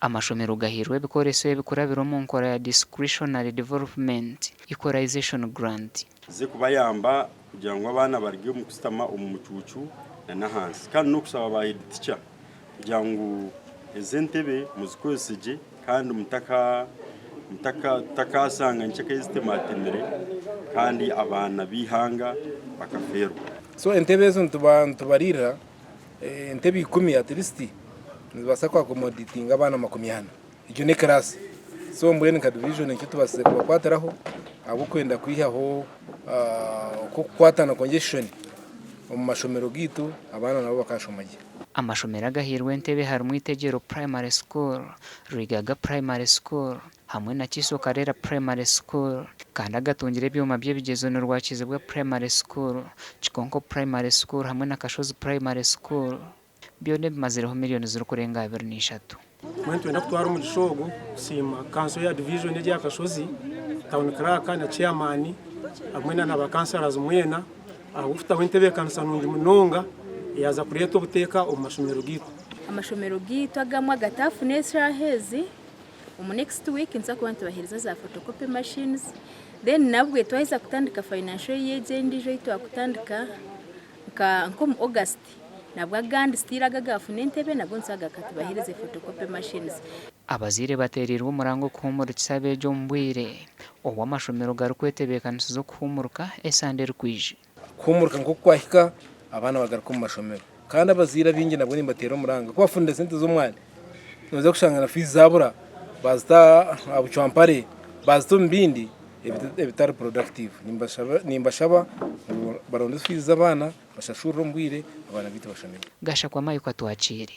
Amashomero gahairwe ebikoreso ebi kurabira omu nkora ya Discretionary Development Equalization Grant. Ze kubayamba kugira ngu abaana baruge omu kushutama omu mucuucu na n'ahansi. Kandi n'okushaba ba head teacher kugira ngu ezi entebe muzikozese gye kandi mutaka mutakashanga nkye ezitematemire kandi abaana b'eihanga bakafeerwa. So entebe ezo nitubariirira entebe ikumi at least nizibaasa ku accommodatinga abaana 40. Egyo n'ekiraasi. So mbwenu nka division eki tubaasize kubakwatiraho ahabw'okwenda kwihaho okwo kukwatana congestion omu mashomero gaitu abaana nabo bakashoma gye. Amashomero agahairwe entebe harimu Itegyero Primary School, Rwigaga Primary School hamwe na Kiso Karera Primary School kandi agatungire ebyoma by'ebigyezo ni Rwakizibwa Primary School, Kikonko Primary School hamwe na Kashozi Primary School byona ebimazireho miriyoni zirikurenga 23. Mbwenu nitwenda kutwara omugisha ogu kusiima kanso ya divijoni egi eya Kashozi, tawuni kiraaka na ceyamaani hamwe na ba kansarazi mwena ahabw'okutaho entebeekanisa nungi munonga eyaaza kureeta obuteeka omu mashomero gaitu. Amashomero gaitu agamwe agataafuna eshaaha ezi, omu next week nituza kuba nitubaheereza za photocopy machines then nabwe twaheza kutandika financial year egi endiijo ei twakutandika nka nk'omu August nabwo agandi still ago agaafuna entebe nabwo nituza tubaheereze photocopy machines. Abazaire bateereirwe omuranga okuhuumurikisa abeegi omu bwire obu amashomero garikwetebeekanisiza okuhuumuruka esande erikwija. Kuhuumuruka nk'oku kwahika, abaana bagaruka omu mashomero. Kandi abazaire abaingi nabwo nimbateera omuranga ku bafunire sente z'omwana, noija kushanga na fiizi zaabura, baazita aha bucwampare, baazita omu bindi ebitari productive. Nimbashaba ngu baronde fiizi z'abaana bashashurire omu bwire abaana baitu bashome gye. Gashakwa Mike Atwakiire.